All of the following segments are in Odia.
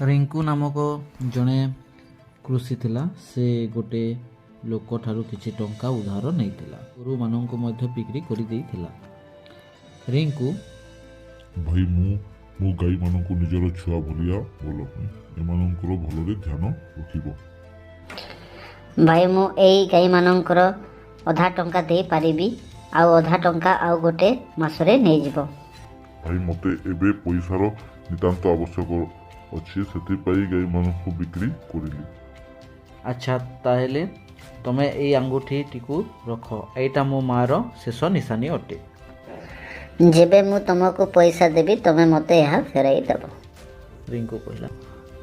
ରିଙ୍କୁ ନାମକ ଜଣେ କୃଷି ଥିଲା। ସେ ଗୋଟେ ଲୋକଠାରୁ କିଛି ଟଙ୍କା ଉଧାର ନେଇଥିଲା। ଗୋରୁମାନଙ୍କୁ ମଧ୍ୟ ବିକ୍ରି କରିଦେଇଥିଲା। ରିଙ୍କୁ ଭାଇ, ମୁଁ ମୋ ଗାଈମାନଙ୍କୁ ନିଜର ଛୁଆ ଭଳିଆ ଭଲ ପାଏ। ଏମାନଙ୍କର ଭଲରେ ଧ୍ୟାନ ରଖିବ। ଭାଇ, ମୁଁ ଏଇ ଗାଈମାନଙ୍କର ଅଧା ଟଙ୍କା ଦେଇପାରିବି, ଆଉ ଅଧା ଟଙ୍କା ଆଉ ଗୋଟେ ମାସରେ ନେଇଯିବ। ଭାଇ, ମୋତେ ଏବେ ପଇସାର ନିତାନ୍ତ ଆବଶ୍ୟକ ଅଛି, ସେଥିପାଇଁ ଗାଈମାନଙ୍କୁ ବିକ୍ରି କରିଲି। ଆଚ୍ଛା, ତାହେଲେ ତମେ ଏଇ ଆଙ୍ଗୁଠିଟିକୁ ରଖ। ଏଇଟା ମୋ ମାଆର ଶେଷ ନିଶାନୀ ଅଟେ। ଯେବେ ମୁଁ ତମକୁ ପଇସା ଦେବି, ତମେ ମୋତେ ଏହା ଫେରାଇ ଦେବ। ରିଙ୍କୁ କହିଲା,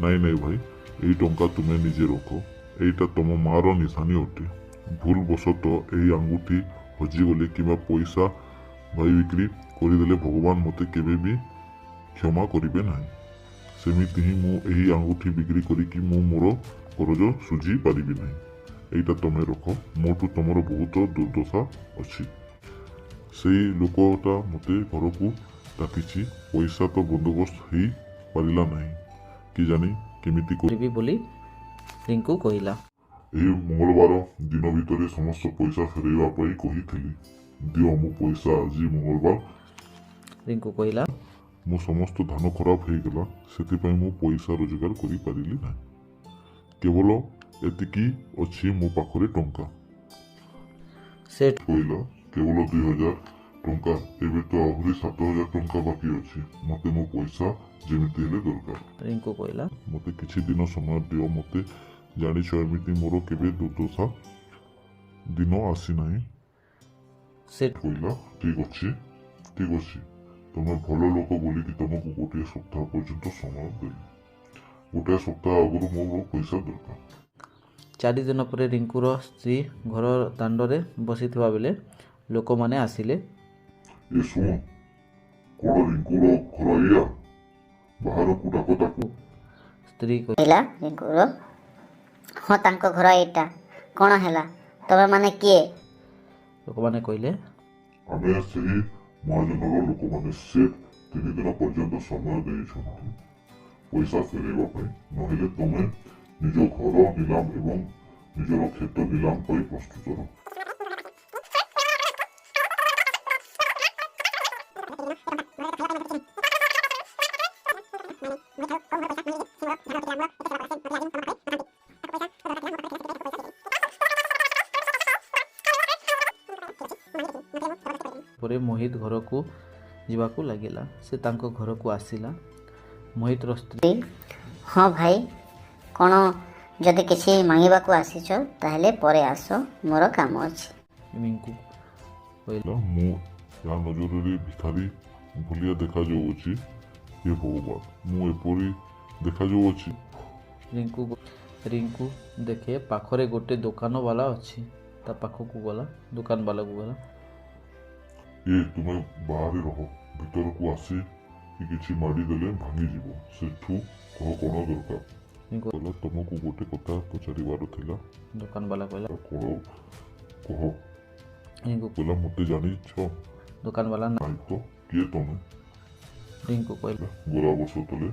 ନାଇଁ ନାଇଁ ଭାଇ, ଏଇ ଟଙ୍କା ତୁମେ ନିଜେ ରଖ। ଏଇଟା ତମ ମାଆର ନିଶାନୀ ଅଟେ। ଭୁଲ ବଶତଃ ଏହି ଆଙ୍ଗୁଠି ହଜିଗଲେ କିମ୍ବା ପଇସା ଭାଇ ବିକ୍ରି କରିଦେଲେ ଭଗବାନ ମୋତେ କେବେ ବି କ୍ଷମା କରିବେ ନାହିଁ। ସେମିତି ହିଁ ମୁଁ ଏହି ଆଙ୍ଗୁଠି ବିକ୍ରି କରିକି ମୁଁ ମୋର କରଜ ଶୁଝି ପାରିବି ନାହିଁ। ଏଇଟା ତମେ ରଖ। ମୋଠୁ ତମର ବହୁତ ଦୁର୍ଦ୍ଦଶା ଅଛି। ସେଇ ଲୋକଟା ମୋତେ ଘରକୁ ଡାକିଛି। ପଇସା ତ ବନ୍ଦୋବସ୍ତ ହେଇପାରିଲା ନାହିଁ, କି ଜାଣି କେମିତି କରିବି ବୋଲି ରିଙ୍କୁ କହିଲା। ଏହି ମଙ୍ଗଳବାର ଦିନ ଭିତରେ ସମସ୍ତ ପଇସା ଫେରାଇବା ପାଇଁ କହିଥିଲି। ଦିଅ ମୋ ପଇସା, ଆଜି ମଙ୍ଗଳବାର। ରିଙ୍କୁ କହିଲା, ମୋ ସମସ୍ତ ଧାନ ଖରାପ ହେଇଗଲା, ସେଥିପାଇଁ ମୁଁ ପଇସା ରୋଜଗାର କରିପାରିଲି ନାହିଁ। କେବଳ ଏତିକି ଅଛି ମୋ ପାଖରେ ଟଙ୍କା। ସେ କହିଲା, କେବଳ 2000 ଟଙ୍କା? ଏବେ ତ ଆହୁରି 7000 ଟଙ୍କା ବାକି ଅଛି। ମୋତେ ମୋ ପଇସା ଯେମିତି ହେଲେ ଦରକାର। ରିଙ୍କୁ କହିଲା, ମୋତେ କିଛି ଦିନ ସମୟ ଦିଅ। ମୋତେ ଜାଣିଛ, ଏମିତି ମୋର କେବେ ଦୁର୍ଦ୍ଦଶା ଦିନ ଆସିନାହିଁ। ସେ କହିଲା, ଠିକ ଅଛି, ଠିକ ଅଛି, ତମେ ଭଲ ଲୋକ ବୋଲିକି ତମକୁ ଗୋଟିଏ ସପ୍ତାହ ପର୍ଯ୍ୟନ୍ତ ସମୟ ଦେଲି। ଗୋଟାଏ ସପ୍ତାହ ଆଗରୁ ମୋର ପଇସା ଦରକାର। 4 ଦିନ ପରେ ରିଙ୍କୁର ସ୍ତ୍ରୀ ଘର ଦାଣ୍ଡରେ ବସିଥିବା ବେଳେ ଲୋକମାନେ ଆସିଲେ। ଏ ଶୁଣ, କଣ ରିଙ୍କୁର ଘର ଏଇଆ? ବାହାରକୁ ଡାକ ତାକୁ। ସ୍ତ୍ରୀ କହିଲା ରିଙ୍କୁର, ହଁ, ତାଙ୍କ ଘର ଏଇଟା। କ'ଣ ହେଲା? ତମେ ମାନେ କିଏ? ଲୋକମାନେ କହିଲେ, ଆମେ ସେହି ମହାଜନର ଲୋକମାନେ। ସେ 3 ଦିନ ପର୍ଯ୍ୟନ୍ତ ସମୟ ଦେଇଛନ୍ତି ପଇସା ଫେରାଇବା ପାଇଁ, ନହେଲେ ତମେ ନିଜ ଘର ନିଲାମ ଏବଂ ନିଜର କ୍ଷେତ ନିଲାମ ପାଇଁ ପ୍ରସ୍ତୁତ ରହ। ପରେ ମୋହିତ ଘରକୁ ଯିବାକୁ ଲାଗିଲା। ସେ ତାଙ୍କ ଘରକୁ ଆସିଲା। ମୋହିତର ସ୍ତ୍ରୀ ହଁ ଭାଇ, କ'ଣ ଯଦି କିଛି ମାଗିବାକୁ ଆସିଛ ତାହେଲେ ପରେ ଆସ, ମୋର କାମ ଅଛି। ରିଙ୍କୁ କହିଲା, ମୁଁ ୟା ନଜରରେ ଭିଖାରୀ ଭଳିଆ ଦେଖାଯାଉଅଛି? ହେ ଭଗବାନ, ମୁଁ ଏପରି ଦେଖାଯାଉଅଛି? ରିଙ୍କୁ ଦେଖେ ପାଖରେ ଗୋଟେ ଦୋକାନ ବାଲା ଅଛି। ତା ପାଖକୁ ଗଲା, ଦୋକାନ ବାଲାକୁ ଗଲା। ଏ ତୁମେ ବାହାରେ ରହ, ଭିତରକୁ ଆସି କିଛି ମାଡ଼ିଦେଲେ ଭାଙ୍ଗିଯିବ। ସେଠୁ କହ କ'ଣ ଦରକାର। ରିଙ୍କୁ କହିଲା, ତମକୁ ଗୋଟେ କଥା ପଚାରିବାର ଥିଲା। ଦୋକାନ ବାଲା କହିଲା, କ'ଣ କହ। ରିଙ୍କୁ କହିଲା, ମୋତେ ଜାଣିଛ? ଦୋକାନ ବାଲା ନାଇଁ ତ, କିଏ ତମେ? ରିଙ୍କୁ କହିଲା, ଗଲା ବର୍ଷ ତଳେ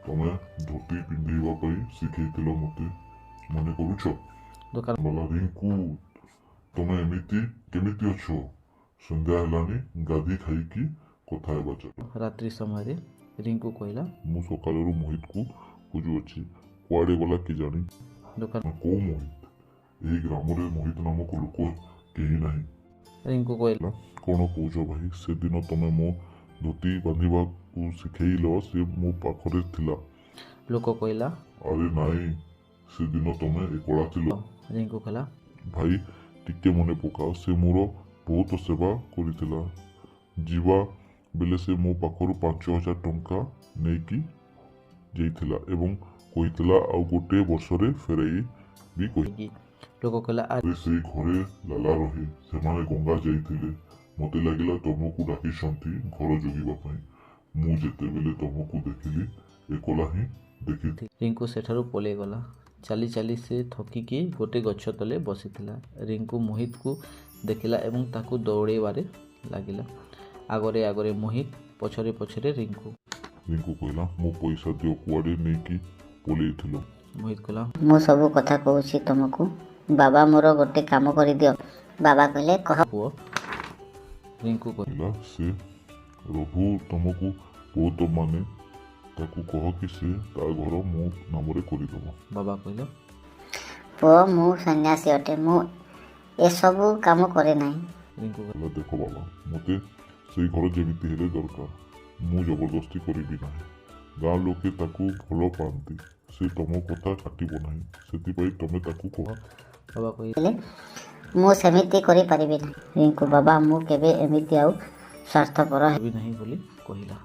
ତମେ ଧୋତି ପିନ୍ଧିବା ପାଇଁ ଶିଖେଇଥିଲ ମୋତେ, ମନେ କରୁଛ? ଦୋକାନ ବାଲା, ରିଙ୍କୁ, ତମେ ଏମିତି କେମିତି ଅଛ? ସନ୍ଧ୍ୟା ହେଲାଣି, ଗାଧି ଖାଇକି କଥା ହେବା ଚାଲ। ରାତ୍ରି ସମୟରେ ରିଙ୍କୁ କହିଲା, ମୁଁ ସକାଳରୁ ମୋହିତକୁ ଖୋଜୁଅଛି, କୁଆଡ଼େ ଗଲା କେଜାଣି। ଦୋକାନ କୋଉ ମୋହିତ? ଏହି ଗ୍ରାମରେ ମୋହିତ ନାମକ ଲୋକ କେହି ନାହିଁ। ରିଙ୍କୁ କହିଲା, କ'ଣ କହୁଛ ଭାଇ? ସେଦିନ ତମେ ମୋ ଧୋତି ବାନ୍ଧିବାକୁ ଶିଖେଇଲ, ସେ ମୋ ପାଖରେ ଥିଲା। ଲୋକ କହିଲା, ଆରେ ନାଇଁ, ସେଦିନ ତମେ ଏକଲା ଥିଲ। ରିଙ୍କୁ କହିଲା, ଭାଇ, ଟିକେ ମନେ ପକାଅ, ସେ ମୋର ବହୁତ ସେବା କରିଥିଲା। ଯିବା ବେଳେ ସେ ମୋ ପାଖରୁ 5000 ଟଙ୍କା ନେଇକି ଯାଇଥିଲା ଏବଂ କହିଥିଲା ଆଉ ଗୋଟେ ବର୍ଷରେ ଫେରାଇବି କହି। ଲୋକ କହିଲା, ଆରେ ସେଇ ଘରେ ଲାଲା ରହେ, ସେମାନେ ଗଙ୍ଗା ଯାଇଥିଲେ। ମୋତେ ଲାଗିଲା ତମକୁ ଡାକିଛନ୍ତି ଘର ଜଗିବା ପାଇଁ। ମୁଁ ଯେତେବେଳେ ତମକୁ ଦେଖିଲି, ଏକଲା ହିଁ ଦେଖିଥିଲି। ରିଙ୍କୁ ସେଠାରୁ ପଳେଇଗଲା। ଚାଲି ଚାଲି ସେ ଥକିକି ଗୋଟେ ଗଛ ତଳେ ବସିଥିଲା। ରିଙ୍କୁ ମୋହିତକୁ ଦେଖିଲା ଏବଂ ତାକୁ ଦୌଡ଼େଇବାରେ ଲାଗିଲା। ଆଗରେ ଆଗରେ ମୋହିତ, ପଛରେ ପଛରେ ରିଙ୍କୁ। ରିଙ୍କୁ କହିଲା, ମୋ ପଇସା ଦିଅ, କୁଆଡ଼େ ନେଇକି ପଳେଇଥିଲ? ମୋହିତ କହିଲା, ମୁଁ ସବୁ କଥା କହୁଛି ତମକୁ। ବାବା, ମୋର ଗୋଟେ କାମ କରିଦିଅ। ବାବା କହିଲେ, କହ। ପୁଅ, ରିଙ୍କୁ କହିଲା, ସେ ରଘୁ ତମକୁ ବହୁତ ମାନେ, ତାକୁ କହ କି ସେ ତା ଘର ମୋ ନାମରେ କରିଦେବ। ବାବା କହିଲେ, ପୁଅ, ମୁଁ ସନ୍ନ୍ୟାସୀ ଅଟେ, ମୁଁ ଏସବୁ କାମ କରେ ନାହିଁ। ରିଙ୍କୁ କହିଲା, ଦେଖ ବାବା, ମୋତେ ସେଇ ଘର ଯେମିତି ହେଲେ ଦରକାର, ମୁଁ ଜବରଦସ୍ତି କରିବି ନାହିଁ। ଗାଁ ଲୋକେ ତାକୁ ଭଲ ପାଆନ୍ତି, ସେ ତମ କଥା କାଟିବ ନାହିଁ, ସେଥିପାଇଁ ତମେ ତାକୁ କୁହ। ବାବା କହିଲେ, କହିଲେ, ମୁଁ ସେମିତି କରିପାରିବି ନାହିଁ। ରିଙ୍କୁ, ବାବା, ମୁଁ କେବେ ଏମିତି ଆଉ ସ୍ୱାର୍ଥପର ହେବି ନାହିଁ ବୋଲି କହିଲା।